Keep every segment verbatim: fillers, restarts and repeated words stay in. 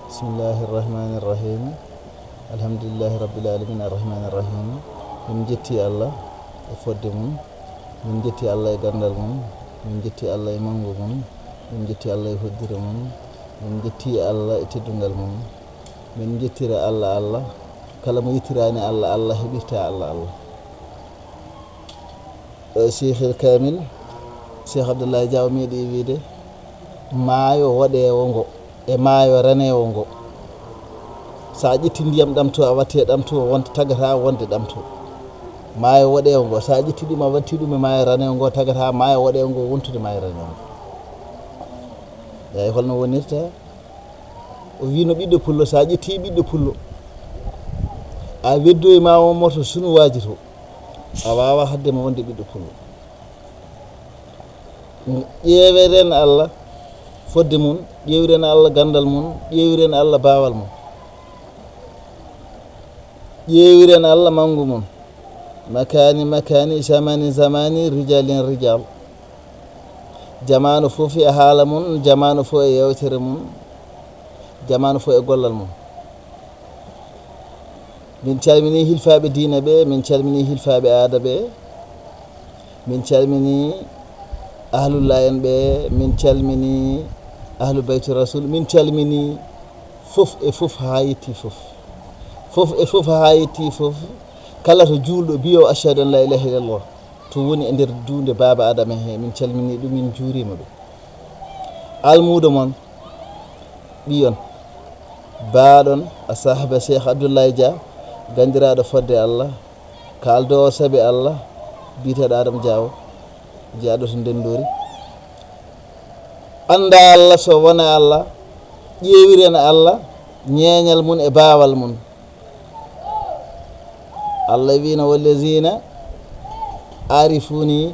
Bismillahi irrahmani irrahim. Alhamdulillahi rabbil alamin, arrahmani irrahim. Min jetti Allah e fodde mum. Min jetti Allah e gandal mum. Min jetti Allah e mangu mum. Min jetti Allah e hoddire mum. Min jetti Allah e teddungal mum. Min jettira Allah, Allah. Kala mo yettirani Allah, Allah heɓirta Allah, Allah. Eh, Cheikhil Kamil, Cheikh Abdoulaye Dia o meeɗi wiide, maayo woɗeewo ngo e maayo raneewo ngo, so a ƴetti ndiyam ɗam to, a watti e ɗam to, wonta tagata wonde ɗam to. Maayo woɗeewo ngo, so a ƴetti ɗum, a watti ɗum e maayo raneewo ngo, tagata maayo woɗeewo ngo wontude maayo raneewo ngo. Eeyi, holno wonirta? O wino, ɓiɗɗo pullo, so a ƴetti ɓiɗɗo pullo, a weddoyi ma o moto sunuwaaji to, a wawa haddema wonde ɓiɗɗo pullo. Ƴeeweren Allah fodde mum, ƴeewiren Allah gandal mum, ƴeewiren Allah baawal mum, ƴeewiren Allah mangu mum. Makani makani, zamani zamani, rijalin rijal. Jamaanu fof e haala mum, jamaanu fof e yewtere mum, jamaanu fof e gollal mum. Min calmini hilfaaɓe diina ɓe, min calmini hilfaaɓe aada ɓe, min calmini ahlulla en ɓe, min calmini ahlu bayti rasul, min calmini fof e fof haa yetti fof. Fof e fof haa yetti fof. Kala to juulɗo biyo ashhadu an la ilaha illallah to woni e nder duunde baaba Adama he, min calmini ɗum, min juurima ɗum. Almuudo mon, ɓiyon, baaɗon, a sahaba Cheikh Abdoulaye Dia, ganndiraaɗo fodde Allah, kaaldoowo saabe Allah, biyeteeɗo Adama Dia o, jeyaaɗo to Ndenndori. Annda Allah so wona Allah, ƴeewiren Allah, ñeeñal mum e baawal mum. Allah wiino, "Wallazina arifuni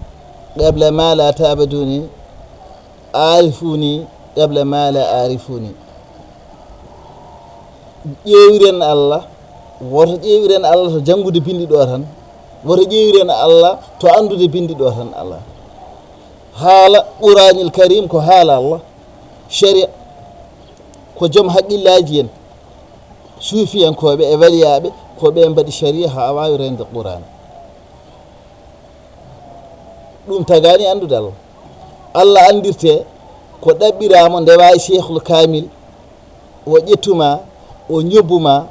qabla ma la ta'buduni, arifuni qabla ma la arifuni." Ƴeewiren Allah, woto ƴeewiren Allah to janngude binndi ɗo tan, woto ƴeewiren Allah to anndude binndi ɗo tan, Allah. Haala Quraanil Karim ko haala Allah, sharia ko joom haqqillaaji en, suufiyankooɓe e waliyaaɓe, ko ɓe mbaɗi sharia haa waawi reende Quraan. Ɗum tagaani anndude Allah. Allah anndirte ko ɗaɓɓiraa mo ndewa e Cheikhul Kamil, o ƴettuma, o ñobbuma,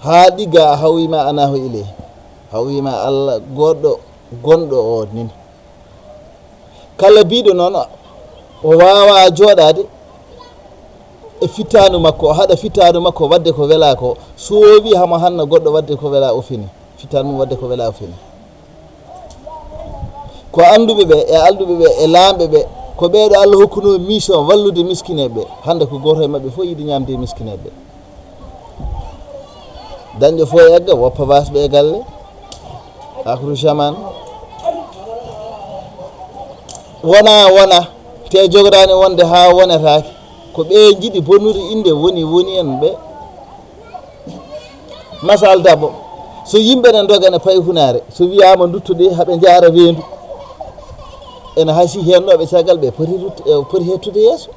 haa ɗigga a hawima anahu ileyhi. Hawima Allah goɗɗo gonɗo o nin. Kala biɗo noon, o wawa jooɗaade e fittaandu makko, o haɗa fittaandu makko waɗde ko wela ko. So o wi hamo hanna goɗɗo waɗde ko wela, o fini. Fittaandu mum waɗde ko wela, o fini. Ko annduɓe ɓe, e alɗuɓe ɓe, e laamɓe ɓe, ko ɓeeɗo Allah hokkuno mission wallude miskineeɓe ɓe. Hannde ko gooto e maɓɓe fof yiɗi ñaamde e miskineeɓe ɓe. Dañɗo fof e egga, woppa baasɓe e galle. Akru jaman. Wona, wona. Te jogodaani wonde haa wonetaake. Ko ɓe njiɗi bonude innde woni, woni en ɓe. Masal Dabo. So yimɓe ne ndogana payi hunaare, so wiyaama nduttude, haɓe njaara weendu. Ene hasi heen nooɓe caggal ɓe poti rut-, e, poti hettude yeeso.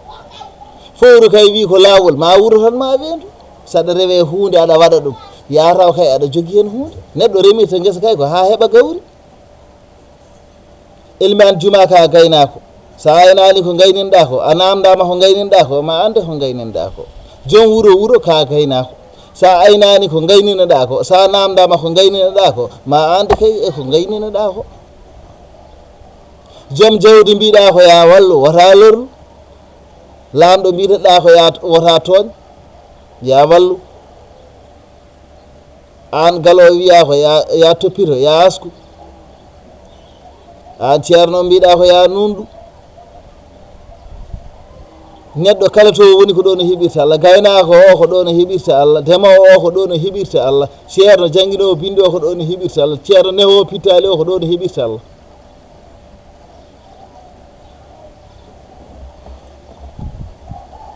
Fowru kay wi ko laawol, ma wuro tan ma weendu. Saɗa rewe huunde aɗa waɗa ɗum, yaa taw kay aɗa jogi heen huunde. Neɗɗo remirta ngesa kay ko haa heɓa gawri. Elimaan juma ka gaynaako. Sa aynaani ko gayninɗa ko, a namdama ko gayninɗa ko, ma ande ko gayninɗa ko. Joom wuro, wuro ka gaynaako. Sa aynaani ko gayninoɗa ko, sa namdama ko gayninoɗa ko, ma ande kay e ko gayninoɗa ko. Joom jawdi mbiɗa ko ya wallu, wota lorru. Laamɗo mbiɗa ko ya wota tooñ, ya wallu. Aan Galo wiya ko ya, ya toppito, ya asku. Aan Ceerno mbiɗa ko ya nunɗu. Neɗɗo kala to woni ko ɗon o heɓirta Allah. Gaynaako o ko ɗon o heɓirta Allah. Demowo o ko ɗon o heɓirta Allah. Ceerno jannginoowo binndi o ko ɗon o heɓirta Allah. Ceerno nehowo pittaali o ko ɗon o heɓirta Allah.